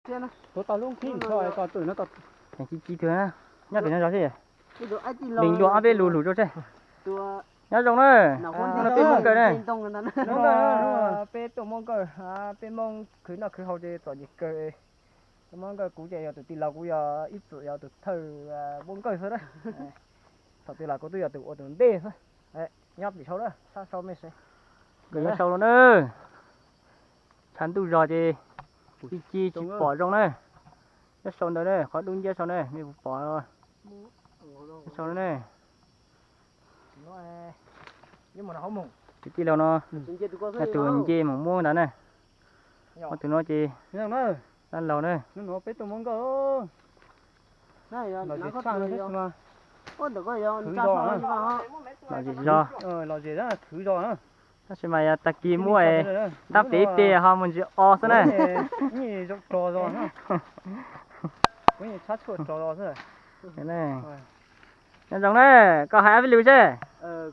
Tuav tau lub nkhib tso, tau twm no tau. Ci ci twg na, nyob pem no zov seb. Lees dua ob peb lus lus rau seb. Nyob zoo na, no peb Hmoob Nkawj na. Peb tuaj Hmoob Nkawj, peb Hmoob khwv noj khwv haus ces txom nyem kawg. Tuaj Hmoob Nkawj kuv ces yog tus tij laug, kuv yog ib txwm yog tus thawj Hmoob Nkawj xwb na. Thaum twg los kuv twb yog tus ua tus ntej xwb. Nyob pem sau na, sab sau me seb. Nkawj nyob sau no na. Tshav ntuj zog ces ci ci tsis pom zoo na. Nyob sau ntawd na, qhov dub nciab sau na, nej puas pom? Nyob sau na. Tus tij laug no, tus nce mus muab ntawd na. Ob tug no ces dab laug na. Lom zem zog, lom zem khwv zog. Tab sis mas yog tag kis muab tab pem ib pliag ho mus ntsis o xwb na. Nyob zoo na, koj hais ob peb lus seb.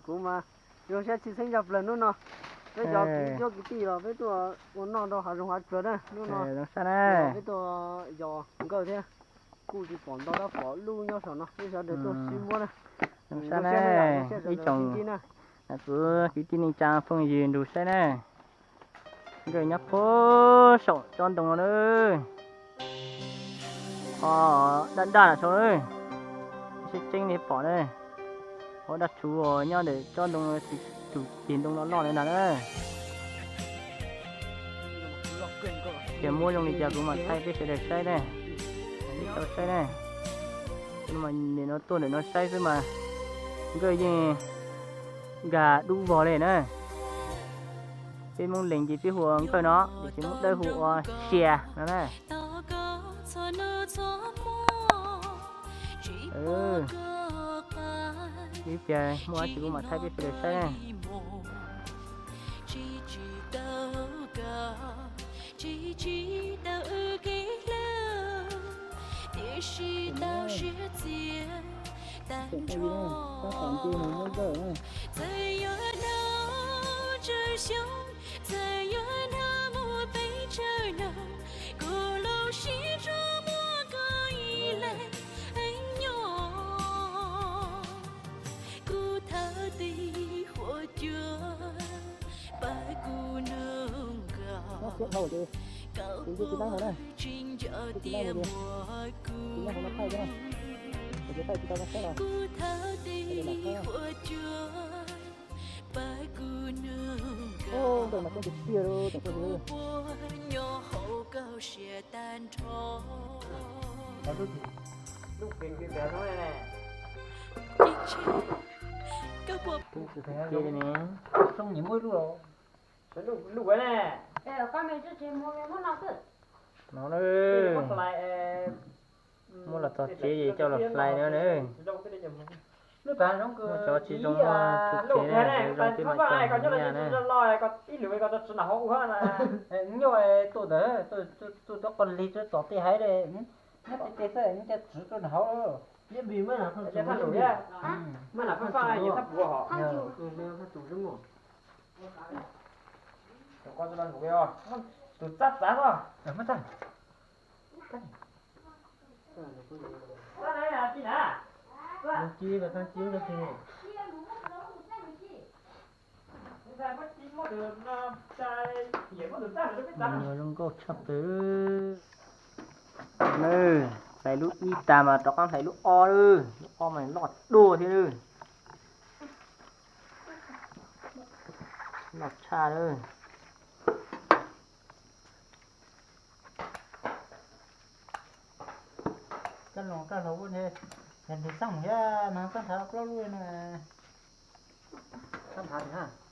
Kuv mas zoo siab tshwj xeeb tshaj plaws hnub no. Peb cov kwv tij los peb tuaj ua noj rau hav zoov hav tsuag na hnub no. Zoo siab na. Peb tuaj yos nkawj thiab. Kuj tsis pom ntau tab pom lub nyob saum no, peb sawv daws tuaj sib muab na. Zoo siab na, ib tsoom kwv tij neej tsa phooj ywg nrug saib na. Nkawj nyob puag saum tsob ntoo no na. Qhov daj daj saud na, seb tseeb li pom na. Qhov daj tshuv uas nyob ntawm tsob ntoo, tus ceg ntoo loj loj ntawd na. Ces muab zoo li cas kuv mam thaij peb sawv daws saib ne, peb tau saib ne. Nim no tuaj ntawm no saib xwb mas nkawj yeej nkag dub vog li na. Peb Hmoob Lees ces peb hu ua nkawj no, tiam sis Hmoob Dawb hu ua sia no na. Ib pliag muaj dab tsi kuv mam thaij peb sawv daws saib na. No na, muab los txog tsev es coj los hlais na. Muaj cov tsis zoo muaj tub tsev na, zoo peb mam coj mus nyaj na. Tus txab txav os. Zoo nkauj tshaj plaws. Hlais lub ib tag mas rov qab hlais lub ob, lub ob mas loj dua thiab. Loj tshaj lawm. Coj los, coj los ua nws, nws xaj thiab mas koj nrhav plaub lub no.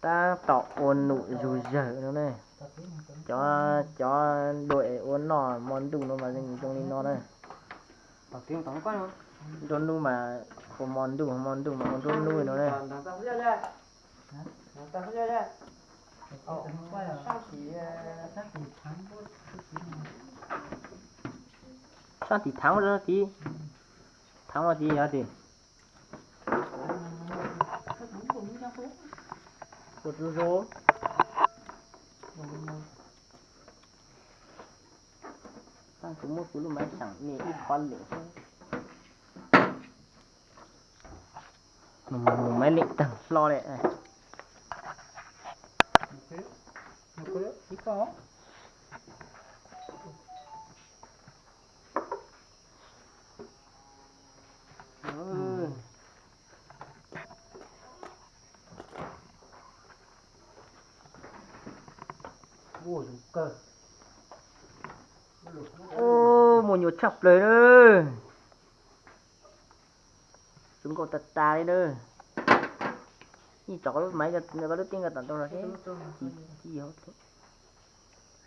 Tab tom ua num zug zawg no ne. Cov, cov dua es ua noj hmo ntuj no mas zoo li no na. Nruab hnub mas ua hmo ntuj, hmo ntuj mas ua nruab hnub no ne. Sab tim thaav, sab tim thaav, thaav los tim yog tim. Ua tsuv zos. Kuv muab kuv lub maiv xyeem me ib qho lwm xwb. Mus maiv lwm tag hlo li. Muaj nyuam tshaj plaws na. Zoo nkauj tas tas li na. Yeej tso koj lub maiv, koj lub tij nkawd tom ntau los thiab. Ci ci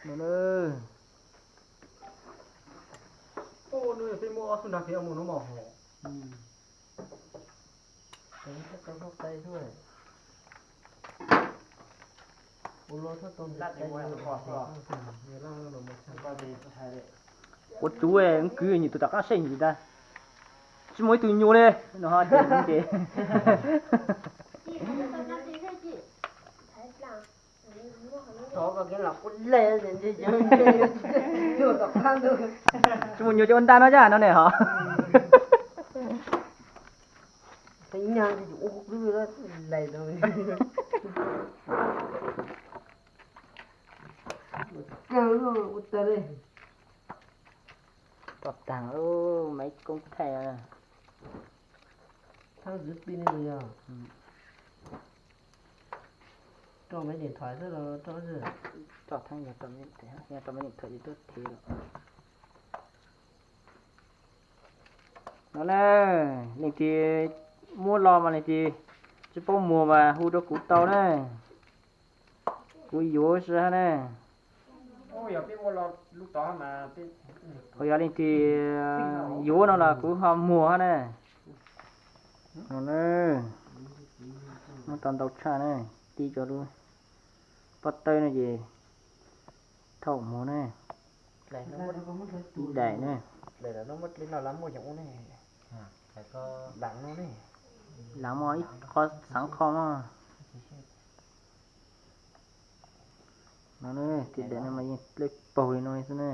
no na. Peb muab ob tug nrag pem mus no mos hos. Ua tsuv, kwv nyiam tus tom qab seb ntsis ntag. Tsis muaj ib tug nyuj li no ho ces ces. Tsis muaj nyuj ces ua ntag no yaj no ne ho. Roj tag, maiv koob thaij. Thab zwv pi ne yog. Roj maiv điện thoại xwb los roj zwv. Roj thaib, yog roj maiv điện thoại ces tuaj thev lawm. No na, leej twg muab los mas leej twg tsis paub muag mas hu rau kuv tau na. Kuv yuav si hab na. Ho yog leej twg yuav no los kuv ho muag hab na. No na, muab tau ntau tshaj na, tib co lub pob tawb no ces thaum muag na. Ib daim na. Lav mog, ib qho xaav qho mog. No na, ib daim no mas yeej dlej paug li no xwb na.